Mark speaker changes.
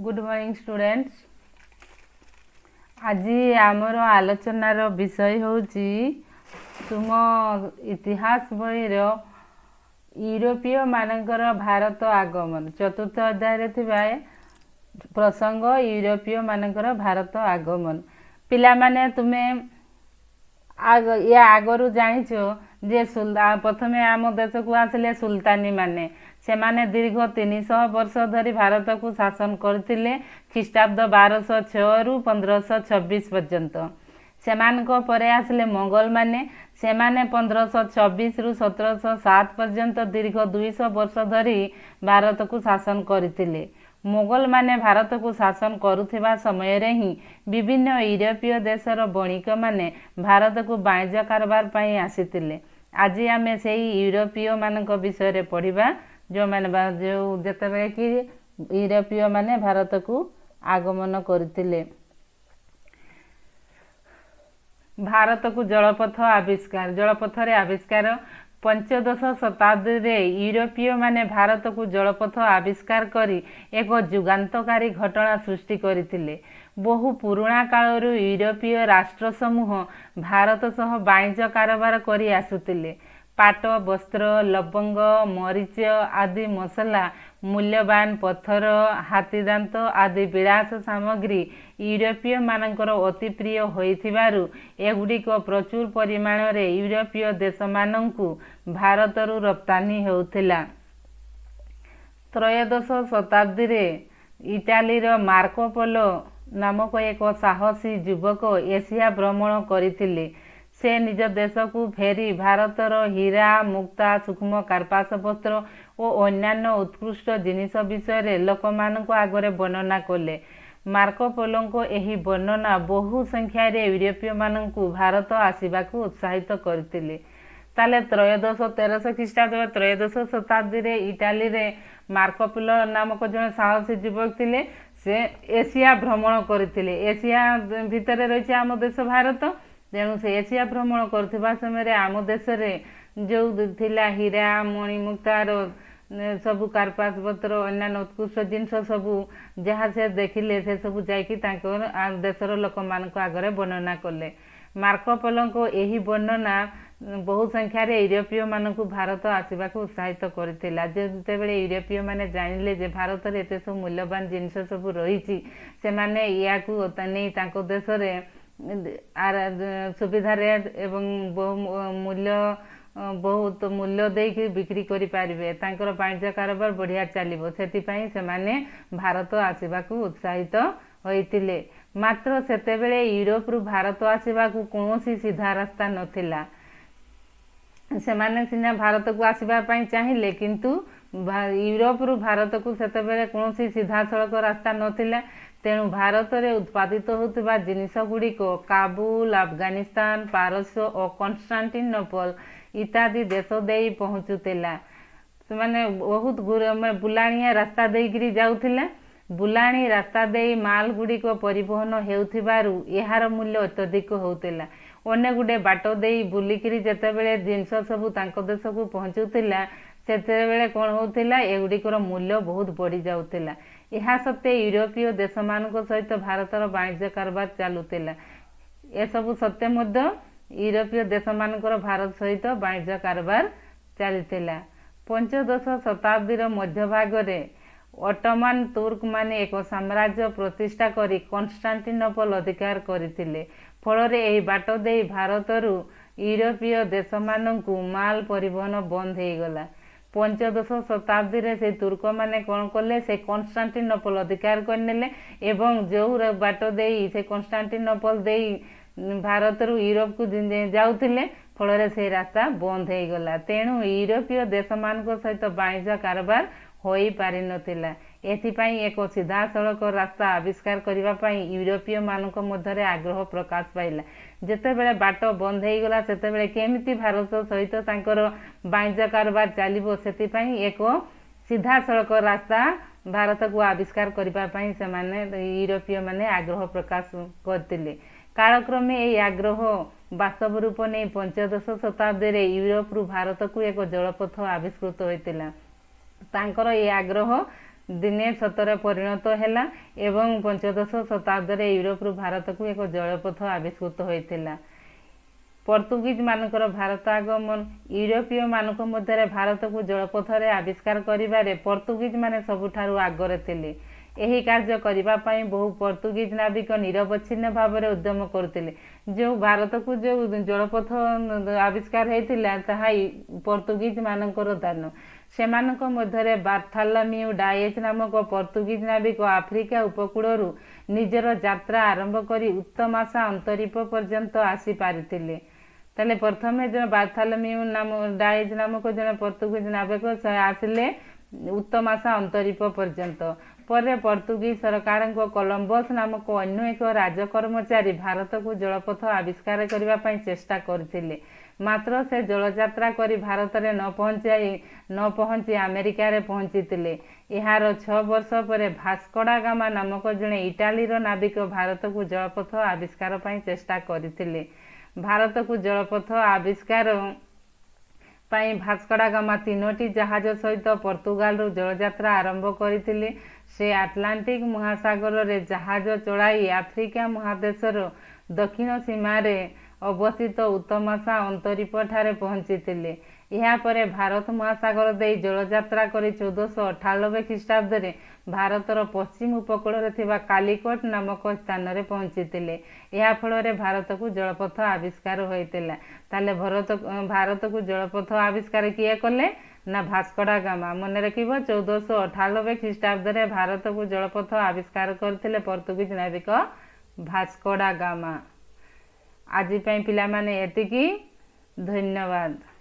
Speaker 1: Good morning, students. ଆଜି ଆମର ଆଲୋଚନାର ବିଷୟ ହେଉଛି ତୁମ ଇତିହାସ ବହିର ୟୁରୋପୀୟମାନଙ୍କର ଭାରତ ଆଗମନ, ଚତୁର୍ଥ ଅଧ୍ୟାୟରେ ଥିବା ପ୍ରସଙ୍ଗ ୟୁରୋପୀୟମାନଙ୍କର ଭାରତ ଆଗମନ। ପିଲାମାନେ, ତୁମେ ଆଗ ୟା ଆଗରୁ ଜାଣିଛ ଯେ ପ୍ରଥମେ ଆମ ଦେଶକୁ ଆସିଲେ ସୁଲତାନୀ ମାନେ। ସେମାନେ ଦୀର୍ଘ 300 ବର୍ଷ ଧରି ଭାରତକୁ ଶାସନ କରିଥିଲେ, ଖ୍ରୀଷ୍ଟାବ୍ଦ 1206ରୁ 1526 ପର୍ଯ୍ୟନ୍ତ। ସେମାନଙ୍କ ପରେ ଆସିଲେ ମୋଗଲମାନେ। ସେମାନେ 1526ରୁ 1707 ପର୍ଯ୍ୟନ୍ତ ଦୀର୍ଘ 200 ବର୍ଷ ଧରି ଭାରତକୁ ଶାସନ କରିଥିଲେ। ମୋଗଲମାନେ ଭାରତକୁ ଶାସନ କରୁଥିବା ସମୟରେ ହିଁ ବିଭିନ୍ନ ୟୁରୋପୀୟ ଦେଶର ବଣିକମାନେ ଭାରତକୁ ବାଣିଜ୍ୟ କାରବାର ପାଇଁ ଆସିଥିଲେ। ଆଜି ଆମେ ସେଇ ୟୁରୋପୀୟମାନଙ୍କ ବିଷୟରେ ପଢ଼ିବା, ଯେଉଁମାନେ ବା ଯେଉଁ ଯେତେବେଳେ କି ୟୁରୋପୀୟମାନେ ଭାରତକୁ ଆଗମନ କରିଥିଲେ। ଭାରତକୁ ଜଳପଥ ଆବିଷ୍କାର, ଜଳପଥରେ ଆବିଷ୍କାର। ପଞ୍ଚଦଶ ଶତାବ୍ଦୀରେ ୟୁରୋପୀୟମାନେ ଭାରତକୁ ଜଳପଥ ଆବିଷ୍କାର କରି ଏକ ଯୁଗାନ୍ତକାରୀ ଘଟଣା ସୃଷ୍ଟି କରିଥିଲେ। ବହୁ ପୁରୁଣା କାଳରୁ ୟୁରୋପୀୟ ରାଷ୍ଟ୍ରସମୂହ ଭାରତ ସହ ବାଣିଜ୍ୟ କାରବାର କରି ଆସୁଥିଲେ। ପାଟ ବସ୍ତ୍ର, ଲବଙ୍ଗ, ମରିଚ ଆଦି ମସଲା, ମୂଲ୍ୟବାନ ପଥର, ହାତୀଦାନ୍ତ ଆଦି ବିଳାସ ସାମଗ୍ରୀ ୟୁରୋପୀୟମାନଙ୍କର ଅତି ପ୍ରିୟ ହୋଇଥିବାରୁ ଏଗୁଡ଼ିକ ପ୍ରଚୁର ପରିମାଣରେ ୟୁରୋପୀୟ ଦେଶମାନଙ୍କୁ ଭାରତରୁ ରପ୍ତାନି ହେଉଥିଲା। ତ୍ରୟୋଦଶ ଶତାବ୍ଦୀରେ ଇଟାଲୀର ମାର୍କୋପୋଲୋ ନାମକ ଏକ ସାହସୀ ଯୁବକ ଏସିଆ ଭ୍ରମଣ କରିଥିଲେ। ସେ ନିଜ ଦେଶକୁ ଫେରି ଭାରତର ହୀରା, ମୁକ୍ତା, ସୂକ୍ଷ୍ମ କାର୍ପାସ ବସ୍ତ୍ର ଓ ଅନ୍ୟାନ୍ୟ ଉତ୍କୃଷ୍ଟ ଜିନିଷ ବିଷୟରେ ଲୋକମାନଙ୍କ ଆଗରେ ବର୍ଣ୍ଣନା କଲେ। ମାର୍କୋପୋଲୋଙ୍କ ଏହି ବର୍ଣ୍ଣନା ବହୁ ସଂଖ୍ୟାରେ ୟୁରୋପୀୟମାନଙ୍କୁ ଭାରତ ଆସିବାକୁ ଉତ୍ସାହିତ କରିଥିଲେ। ତାହେଲେ ତ୍ରୟୋଦଶ, 1300 ଖ୍ରୀଷ୍ଟାବ୍ଦ, ତ୍ରୟୋଦଶ ଶତାବ୍ଦୀରେ ଇଟାଲୀରେ ମାର୍କୋପୋଲୋ ନାମକ ଜଣେ ସାହସୀ ଯୁବକ ଥିଲେ। ସେ ଏସିଆ ଭ୍ରମଣ କରିଥିଲେ। ଏସିଆ ଭିତରେ ରହିଛି ଆମ ଦେଶ ଭାରତ। ତେଣୁ ସେ ଏସିଆ ଭ୍ରମଣ କରୁଥିବା ସମୟରେ ଆମ ଦେଶରେ ଯେଉଁ ଥିଲା ହୀରା, ମଣିମୁକ୍ତାର ସବୁ କାର୍ପାସ ପତ୍ର, ଅନ୍ୟାନ୍ୟ ଉତ୍କୃଷ୍ଟ ଜିନିଷ ସବୁ ଯାହା ସେ ଦେଖିଲେ, ସେ ସବୁ ଯାଇକି ତାଙ୍କ ଦେଶର ଲୋକମାନଙ୍କ ଆଗରେ ବର୍ଣ୍ଣନା କଲେ। ମାର୍କୋପୋଲୋଙ୍କ ଏହି ବର୍ଣ୍ଣନା ବହୁ ସଂଖ୍ୟାରେ ୟୁରୋପୀୟମାନଙ୍କୁ ଭାରତ ଆସିବାକୁ ଉତ୍ସାହିତ କରିଥିଲା। ଯେତେବେଳେ ୟୁରୋପୀୟମାନେ ଜାଣିଲେ ଯେ ଭାରତରେ ଏତେ ସବୁ ମୂଲ୍ୟବାନ ଜିନିଷ ସବୁ ରହିଛି, ସେମାନେ ୟାକୁ ନେଇ ତାଙ୍କ ଦେଶରେ ସୁବିଧାରେ ଏବଂ ବହୁ ମୂଲ୍ୟ, ବହୁତ ମୂଲ୍ୟ ଦେଇକି ବିକ୍ରି କରିପାରିବେ, ତାଙ୍କର ବାଣିଜ୍ୟ କାରବାର ବଢ଼ିଆ ଚାଲିବ, ସେଥିପାଇଁ ସେମାନେ ଭାରତ ଆସିବାକୁ ଉତ୍ସାହିତ ହୋଇଥିଲେ। ମାତ୍ର ସେତେବେଳେ ୟୁରୋପରୁ ଭାରତ ଆସିବାକୁ କୌଣସି ସିଧା ରାସ୍ତା ନଥିଲା। ସେମାନେ ସିନା ଭାରତକୁ ଆସିବା ପାଇଁ ଚାହିଁଲେ, କିନ୍ତୁ ୟୁରୋପରୁ ଭାରତକୁ ସେତେବେଳେ କୌଣସି ସିଧାସଳଖ ରାସ୍ତା ନଥିଲା। ତେଣୁ ଭାରତରେ ଉତ୍ପାଦିତ ହେଉଥିବା ଜିନିଷ ଗୁଡ଼ିକ କାବୁଲ, ଆଫଗାନିସ୍ତାନ, ପାରସ୍ୟ ଓ କନଷ୍ଟାଣ୍ଟିନୋପଲ ଇତ୍ୟାଦି ଦେଶ ଦେଇ ପହଞ୍ଚୁଥିଲା। ସେମାନେ ବହୁତ ବୁଲାଣିଆ ରାସ୍ତା ଦେଇକିରି ଯାଉଥିଲା। ବୁଲାଣି ରାସ୍ତା ଦେଇ ମାଲ ଗୁଡ଼ିକ ପରିବହନ ହେଉଥିବାରୁ ଏହାର ମୂଲ୍ୟ ଅତ୍ୟଧିକ ହେଉଥିଲା। ଅନେକ ଗୁଡ଼ିଏ ବାଟ ଦେଇ ବୁଲିକିରି ଯେତେବେଳେ ଜିନିଷ ସବୁ ତାଙ୍କ ଦେଶକୁ ପହଞ୍ଚୁଥିଲା, ସେତେବେଳେ କ'ଣ ହେଉଥିଲା? ଏଗୁଡ଼ିକର ମୂଲ୍ୟ ବହୁତ ବଢ଼ିଯାଉଥିଲା। ଏହା ସତ୍ତ୍ୱେ ୟୁରୋପୀୟ ଦେଶମାନଙ୍କ ସହିତ ଭାରତର ବାଣିଜ୍ୟ କାରବାର ଚାଲୁଥିଲା। ଏସବୁ ସତ୍ତ୍ୱେ ମଧ୍ୟ ୟୁରୋପୀୟ ଦେଶମାନଙ୍କର ଭାରତ ସହିତ ବାଣିଜ୍ୟ କାରବାର ଚାଲିଥିଲା। ପଞ୍ଚଦଶ ଶତାବ୍ଦୀର ମଧ୍ୟଭାଗରେ ଅଟୋମାନ ତୁର୍କମାନେ ଏକ ସାମ୍ରାଜ୍ୟ ପ୍ରତିଷ୍ଠା କରି କନଷ୍ଟାଣ୍ଟିନୋପଲ ଅଧିକାର କରିଥିଲେ। ଫଳରେ ଏହି ବାଟ ଦେଇ ଭାରତରୁ ୟୁରୋପୀୟ ଦେଶମାନଙ୍କୁ ମାଲ ପରିବହନ ବନ୍ଦ ହେଇଗଲା। ପଞ୍ଚଦଶ ଶତାବ୍ଦୀରେ ସେ ତୁର୍କମାନେ କ'ଣ କଲେ? ସେ କନଷ୍ଟାଣ୍ଟିନୋପଲ ଅଧିକାର କରିନେଲେ ଏବଂ ଯେଉଁ ବାଟ ଦେଇ ସେ କନଷ୍ଟାଣ୍ଟିନୋପଲ ଦେଇ ଭାରତରୁ ୟୁରୋପକୁ ଯାଉଥିଲେ, ଫଳରେ ସେଇ ରାସ୍ତା ବନ୍ଦ ହେଇଗଲା। ତେଣୁ ୟୁରୋପୀୟ ଦେଶମାନଙ୍କ ସହିତ ବାଣିଜ୍ୟ କାରବାର ହୋଇପାରିନଥିଲା। ଏଥିପାଇଁ ଏକ ସିଧାସଳଖ ରାସ୍ତା ଆବିଷ୍କାର କରିବା ପାଇଁ ୟୁରୋପୀୟମାନଙ୍କ ମଧ୍ୟରେ ଆଗ୍ରହ ପ୍ରକାଶ ପାଇଲା। ଯେତେବେଳେ ବାଟ ବନ୍ଦ ହେଇଗଲା, ସେତେବେଳେ କେମିତି ଭାରତ ସହିତ ତାଙ୍କର ବାଣିଜ୍ୟ କାରବାର ଚାଲିବ, ସେଥିପାଇଁ ଏକ ସିଧାସଳଖ ରାସ୍ତା ଭାରତକୁ ଆବିଷ୍କାର କରିବା ପାଇଁ ସେମାନେ ୟୁରୋପୀୟମାନେ ଆଗ୍ରହ ପ୍ରକାଶ କରିଥିଲେ। କାଳକ୍ରମେ ଏହି ଆଗ୍ରହ ବାସ୍ତବ ରୂପ ନେଇ ପଞ୍ଚଦଶ ଶତାବ୍ଦୀରେ ୟୁରୋପରୁ ଭାରତକୁ ଏକ ଜଳପଥ ଆବିଷ୍କୃତ ହୋଇଥିଲା। ତାଙ୍କର ଏହି ଆଗ୍ରହ ଦିନେ ସତରେ ପରିଣତ ହେଲା ଏବଂ ପଞ୍ଚଦଶ ଶତାବ୍ଦୀରେ ୟୁରୋପରୁ ଭାରତକୁ ଏକ ଜଳପଥ ଆବିଷ୍କୃତ ହୋଇଥିଲା। ପର୍ତ୍ତୁଗୀଜ ମାନଙ୍କର ଭାରତ ଆଗମନ। ୟୁରୋପୀୟ ମାନଙ୍କ ମଧ୍ୟରେ ଭାରତକୁ ଜଳପଥରେ ଆବିଷ୍କାର କରିବାରେ ପର୍ତ୍ତୁଗୀଜ ମାନେ ସବୁଠାରୁ ଆଗରେ ଥିଲେ। ଏହି କାର୍ଯ୍ୟ କରିବା ପାଇଁ ବହୁ ପର୍ତ୍ତୁଗୀଜ ନାବିକ ନିରବଚ୍ଛିନ୍ନ ଭାବରେ ଉଦ୍ୟମ କରୁଥିଲେ। ଯେଉଁ ଭାରତକୁ ଯେଉଁ ଜଳପଥ ଆବିଷ୍କାର ହେଇଥିଲା, ତାହା ପର୍ତ୍ତୁଗୀଜ ମାନଙ୍କର ଦାନ। ସେମାନଙ୍କ ମଧ୍ୟରେ ବାର୍ଥାଲାମିଉ ଡାଏଜ ନାମକ ପର୍ତ୍ତୁଗୀଜ ନାବିକ ଆଫ୍ରିକା ଉପକୂଳରୁ ନିଜର ଯାତ୍ରା ଆରମ୍ଭ କରି ଉତ୍ତମାସା ଅନ୍ତରୀପ ପର୍ଯ୍ୟନ୍ତ ଆସିପାରିଥିଲେ। ତାହେଲେ ପ୍ରଥମେ ଜଣେ ବାର୍ଥାଲମିଉ ନାମ ଡାଏଜ ନାମକ ଜଣେ ପର୍ତ୍ତୁଗୀଜ ନାବିକ, ସେ ଆସିଲେ ଉତ୍ତମାସା ଅନ୍ତରୀପ ପର୍ଯ୍ୟନ୍ତ। ପରେ ପର୍ତ୍ତୁଗୀଜ ସରକାରଙ୍କ କଲମ୍ବସ ନାମକ ଅନ୍ୟ ଏକ ରାଜକର୍ମଚାରୀ ଭାରତକୁ ଜଳପଥ ଆବିଷ୍କାର କରିବା ପାଇଁ ଚେଷ୍ଟା କରିଥିଲେ। ମାତ୍ର ସେ ଜଳଯାତ୍ରା କରି ଭାରତରେ ନ ପହଞ୍ଚି ଆମେରିକାରେ ପହଞ୍ଚିଥିଲେ। ଏହାର 6 ବର୍ଷ ପରେ ଭାସ୍କୋଡାଗାମା ନାମକ ଜଣେ ଇଟାଲୀର ନାବିକ ଭାରତକୁ ଜଳପଥ ଆବିଷ୍କାର ପାଇଁ ଚେଷ୍ଟା କରିଥିଲେ। ଭାରତକୁ ଜଳପଥ ଆବିଷ୍କାର ପାଇଁ ଭାସ୍କୋଡାଗାମା ତିନୋଟି ଜାହାଜ ସହିତ ପର୍ତ୍ତୁଗାଲରୁ ଜଳଯାତ୍ରା ଆରମ୍ଭ କରିଥିଲେ। ସେ ଆଟଲାଣ୍ଟିକ ମହାସାଗରରେ ଜାହାଜ ଚଳାଇ ଆଫ୍ରିକା ମହାଦେଶର ଦକ୍ଷିଣ ସୀମାରେ ଅବସ୍ଥିତ ଉତ୍ତମାସା ଅନ୍ତରୀପଠାରେ ପହଞ୍ଚିଥିଲେ। ଏହାପରେ ଭାରତ ମହାସାଗର ଦେଇ ଜଳଯାତ୍ରା କରି 1498 ଖ୍ରୀଷ୍ଟାବ୍ଦରେ ଭାରତର ପଶ୍ଚିମ ଉପକୂଳରେ ଥିବା କାଲିକଟ ନାମକ ସ୍ଥାନରେ ପହଞ୍ଚିଥିଲେ। ଏହା ଫଳରେ ଭାରତକୁ ଜଳପଥ ଆବିଷ୍କାର ହୋଇଥିଲା। ତାହେଲେ ଭାରତକୁ ଜଳପଥ ଆବିଷ୍କାର କିଏ କଲେ ନା ଭାସ୍କୋଡାଗାମା। ମନେ ରଖିବ, 1498 ଖ୍ରୀଷ୍ଟାବ୍ଦରେ ଭାରତକୁ ଜଳପଥ ଆବିଷ୍କାର କରିଥିଲେ ପର୍ତ୍ତୁଗୀଜ ନାବିକ ଭାସ୍କୋଡାଗାମା। ଆଜି ପାଇଁ ପିଲାମାନେ ଏତିକି, ଧନ୍ୟବାଦ।